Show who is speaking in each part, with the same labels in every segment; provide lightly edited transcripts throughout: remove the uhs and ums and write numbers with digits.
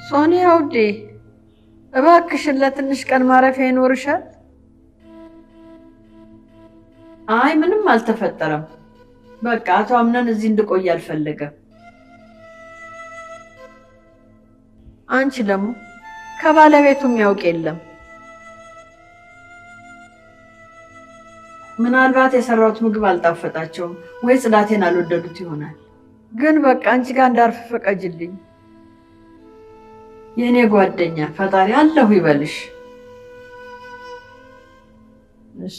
Speaker 1: ሶኒያ ውዴ፣ እባክሽን ለትንሽ ቀን ማረፊያ ይኖርሻል? አይ ምንም አልተፈጠረም። በቃ አቶ አምነን እዚህ እንድቆይ አልፈለገም። አንቺ ደግሞ ከባለቤቱ የሚያውቅ የለም። ምናልባት የሰራሁት ምግብ አልጣፈጣቸውም ወይ ጽዳቴን አልወደዱት ይሆናል። ግን በቃ አንቺ ጋር እንዳርፍ ፈቀጅልኝ። የእኔ ጓደኛ ፈጣሪ አለሁ ይበልሽ። እሺ።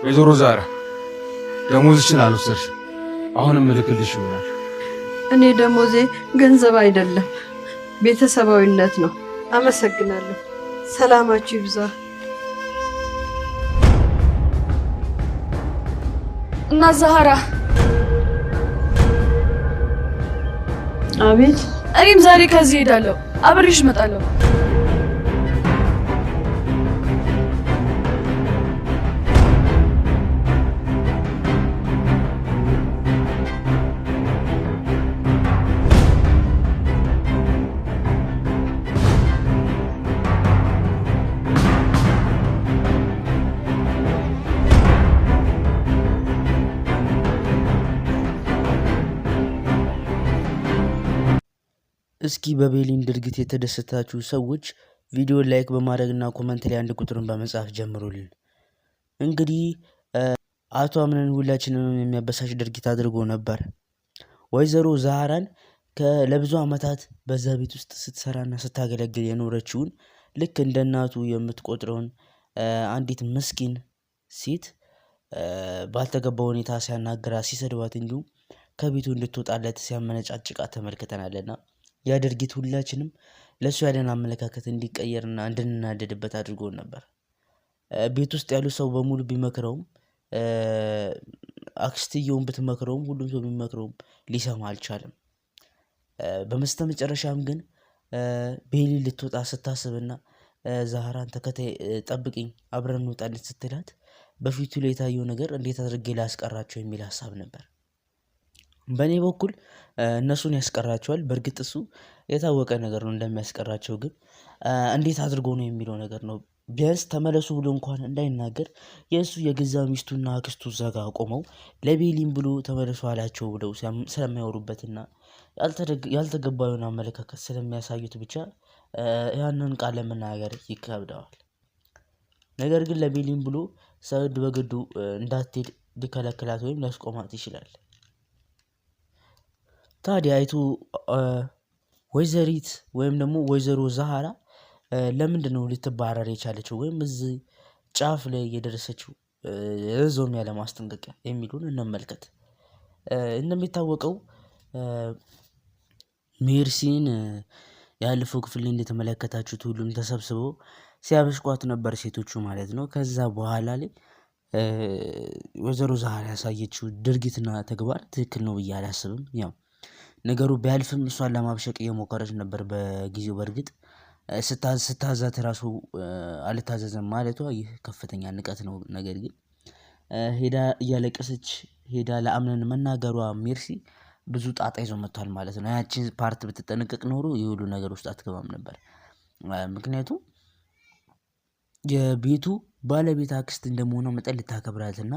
Speaker 2: ወይዘሮ ዛራ ደሞዝሽን አልወሰድሽም። አሁንም እልክልሽ ይሆናል።
Speaker 1: እኔ ደሞዜ ገንዘብ አይደለም ቤተሰባዊነት ነው። አመሰግናለሁ። ሰላማችሁ ይብዛ።
Speaker 3: እና ዛህራ።
Speaker 1: አቤት።
Speaker 3: እኔም ዛሬ ከዚህ እሄዳለሁ፣ አብሬሽ እመጣለሁ።
Speaker 4: እስኪ በቤሊን ድርጊት የተደሰታችሁ ሰዎች ቪዲዮ like በማድረግና comment ላይ አንድ ቁጥርን በመጻፍ ጀምሩልን። እንግዲህ አቶ አምነን ሁላችንንም የሚያበሳጭ ድርጊት አድርጎ ነበር። ወይዘሮ ዛህራን ለብዙ ዓመታት በዛ ቤት ውስጥ ስትሰራና ስታገለግል የኖረችውን ልክ እንደ እናቱ የምትቆጥረውን አንዲት ምስኪን ሴት ባልተገባ ሁኔታ ሲያናግራት፣ ሲሰድባት እንዲሁም ከቤቱ እንድትወጣለት ሲያመነጫጭቃት ተመልክተናልና ያ ድርጊት ሁላችንም ለእሱ ያለን አመለካከት እንዲቀየርና እንድንናደድበት አድርጎን ነበር። ቤት ውስጥ ያሉ ሰው በሙሉ ቢመክረውም፣ አክስትየውን ብትመክረውም፣ ሁሉም ሰው ቢመክረውም ሊሰማ አልቻለም። በመስተመጨረሻም ግን ቤሊ ልትወጣ ስታስብና ዛህራን ተከታይ ጠብቅኝ አብረን እንወጣለን ስትላት በፊቱ ላይ የታየው ነገር እንዴት አድርጌ ላስቀራቸው የሚል ሀሳብ ነበር። በእኔ በኩል እነሱን ያስቀራቸዋል። በእርግጥ እሱ የታወቀ ነገር ነው እንደሚያስቀራቸው፣ ግን እንዴት አድርጎ ነው የሚለው ነገር ነው። ቢያንስ ተመለሱ ብሎ እንኳን እንዳይናገር የእሱ የገዛ ሚስቱና አክስቱ እዛ ጋ ቆመው ለቤሊም ብሎ ተመለሱ አላቸው ብለው ስለሚያወሩበትና ያልተገባውን አመለካከት ስለሚያሳዩት ብቻ ያንን ቃል ለመናገር ይከብደዋል። ነገር ግን ለቤሊም ብሎ ሳይወድ በግዱ እንዳትሄድ ሊከለክላት ወይም ሊያስቆማት ይችላል። ታዲያ አይቱ ወይዘሪት ወይም ደግሞ ወይዘሮ ዛህራ ለምንድነው ልትባረር የቻለችው ወይም እዚህ ጫፍ ላይ የደረሰችው እዞም ያለ ማስጠንቀቂያ የሚሉን እንመልከት። እንደሚታወቀው ሜርሲን ያለፈው ክፍል ላይ እንደተመለከታችሁት ሁሉም ተሰብስበው ሲያበሽቋት ነበር፣ ሴቶቹ ማለት ነው። ከዛ በኋላ ላይ ወይዘሮ ዛህራ ያሳየችው ድርጊትና ተግባር ትክክል ነው ብዬ አላስብም። ያው ነገሩ ቢያልፍም እሷን ለማብሸቅ እየሞከረች ነበር በጊዜው። በእርግጥ ስታዛት ራሱ አልታዘዘም ማለቷ ይህ ከፍተኛ ንቀት ነው። ነገር ግን ሄዳ እያለቀሰች ሄዳ ለአምነን መናገሯ ሜርሲ ብዙ ጣጣ ይዞ መጥቷል ማለት ነው። ያቺን part ብትጠነቀቅ ኖሮ ይህ ሁሉ ነገር ውስጥ አትገባም ነበር። ምክንያቱም የቤቱ ባለቤት አክስት እንደመሆኗ መጠን ልታከብራትና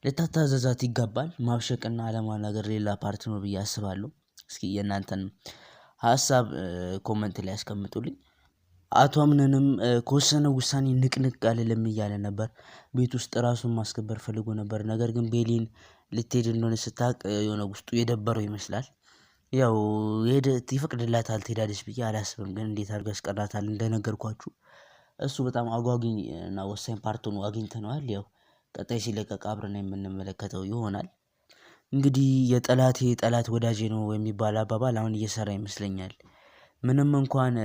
Speaker 4: ልታታዘዛት ይገባል። ማብሸቅና አለማናገር ሌላ part ነው ብዬ አስባለሁ። እስኪ የእናንተን ሀሳብ comment ላይ ያስቀምጡልኝ። አቶ አምነንም ከወሰነው ውሳኔ ንቅንቅ አልልም እያለ ነበር። ቤት ውስጥ ራሱን ማስከበር ፈልጎ ነበር። ነገር ግን ቤሊን ልትሄድ እንደሆነ ስታቅ የሆነ ውስጡ የደበረው ይመስላል። ያው ይፈቅድላታል ትሄዳለች ብዬ አላስብም። ግን እንዴት አድርጎ ያስቀራታል? እንደነገርኳችሁ እሱ በጣም አጓጊ እና ወሳኝ part ሆኖ አግኝተነዋል። ያው ቀጣይ ሲለቀቅ አብረን የምንመለከተው ይሆናል። እንግዲህ የጠላቴ ጠላት ወዳጄ ነው የሚባል አባባል አሁን እየሰራ ይመስለኛል። ምንም እንኳን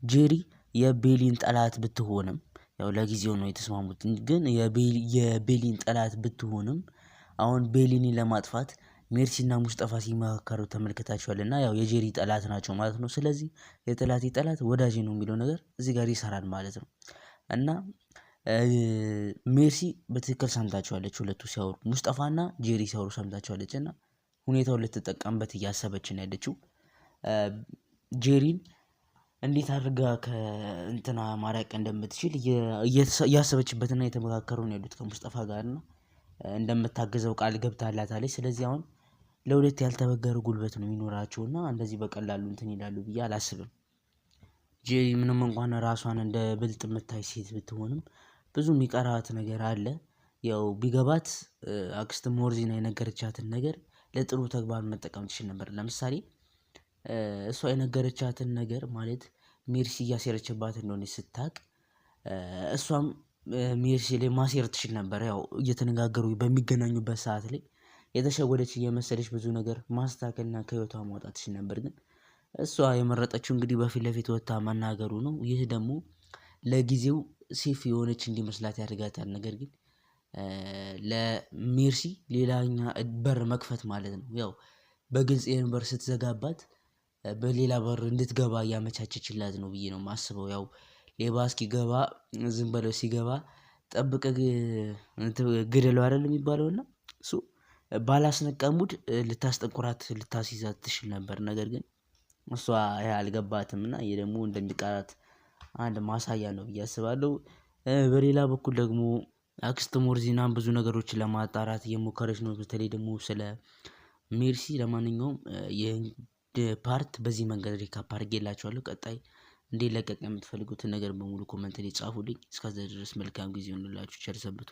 Speaker 4: ጄሪ የቤሊን ጠላት ብትሆንም፣ ያው ለጊዜው ነው የተስማሙት፣ ግን የቤሊን ጠላት ብትሆንም አሁን ቤሊንን ለማጥፋት ሜርሲና ሙስጠፋ ሲመካከሩ ተመልክታችኋል። እና ያው የጄሪ ጠላት ናቸው ማለት ነው። ስለዚህ የጠላቴ ጠላት ወዳጄ ነው የሚለው ነገር እዚህ ጋር ይሰራል ማለት ነው። እና ሜርሲ በትክክል ሰምታችኋለች። ሁለቱ ሲያወሩ፣ ሙስጠፋና ጄሪ ሲያወሩ ሰምታችኋለች። እና ሁኔታውን ልትጠቀምበት እያሰበች ነው ያለችው። ጄሪን እንዴት አድርጋ ከእንትና ማራቅ እንደምትችል እያሰበችበትና የተመካከሩ ነው ያሉት ከሙስጠፋ ጋር ነው። እንደምታግዘው ቃል ገብታላታለች። ስለዚህ አሁን ለሁለት ያልተበገረ ጉልበት ነው የሚኖራቸው እና እንደዚህ በቀላሉ እንትን ይላሉ ብዬ አላስብም። ጄሪ ምንም እንኳን ራሷን እንደ ብልጥ የምታይ ሴት ብትሆንም ብዙ የሚቀራት ነገር አለ። ያው ቢገባት አክስት ሞርዚና የነገረቻትን ነገር ለጥሩ ተግባር መጠቀም ትችል ነበር። ለምሳሌ እሷ የነገረቻትን ነገር፣ ማለት ሜርሲ እያሴረችባት እንደሆነ ስታቅ እሷም ሜርሲ ላይ ማሴር ትችል ነበር። ያው እየተነጋገሩ በሚገናኙበት ሰዓት ላይ የተሸወደች እየመሰለች ብዙ ነገር ማስተካከልና ከህይወቷ ማውጣት ትችል ነበር። ግን እሷ የመረጠችው እንግዲህ በፊት ለፊት ወጥታ መናገሩ ነው። ይህ ደግሞ ለጊዜው safe የሆነች እንዲመስላት ያደርጋታል። ነገር ግን ለሜርሲ ሌላኛ በር መክፈት ማለት ነው። ያው በግልጽ ይህን በር ስትዘጋባት በሌላ በር እንድትገባ እያመቻቸችላት ነው ብዬ ነው የማስበው። ያው ሌባ እስኪገባ ዝም በለው፣ ሲገባ ጠብቀህ ግደለው አይደል የሚባለው? እና እሱ ባላስነቃ ሙድ ልታስጠንቁራት ልታስይዛት ትችል ነበር። ነገር ግን እሷ ይሄ አልገባትም እና ይህ ደግሞ እንደሚቀራት አንድ ማሳያ ነው ብዬ አስባለሁ። በሌላ በኩል ደግሞ አክስት ሞርዚናን ብዙ ነገሮችን ለማጣራት እየሞከረች ነው። በተለይ ደግሞ ስለ ሜርሲ። ለማንኛውም ይህን part በዚህ መንገድ recap አድርጌላችኋለሁ። ቀጣይ እንዲለቀቅ የምትፈልጉትን ነገር በሙሉ comment ላይ ጻፉልኝ። እስከዛ ድረስ መልካም ጊዜ ይሁንላችሁ። ቸር ሰንብቱ።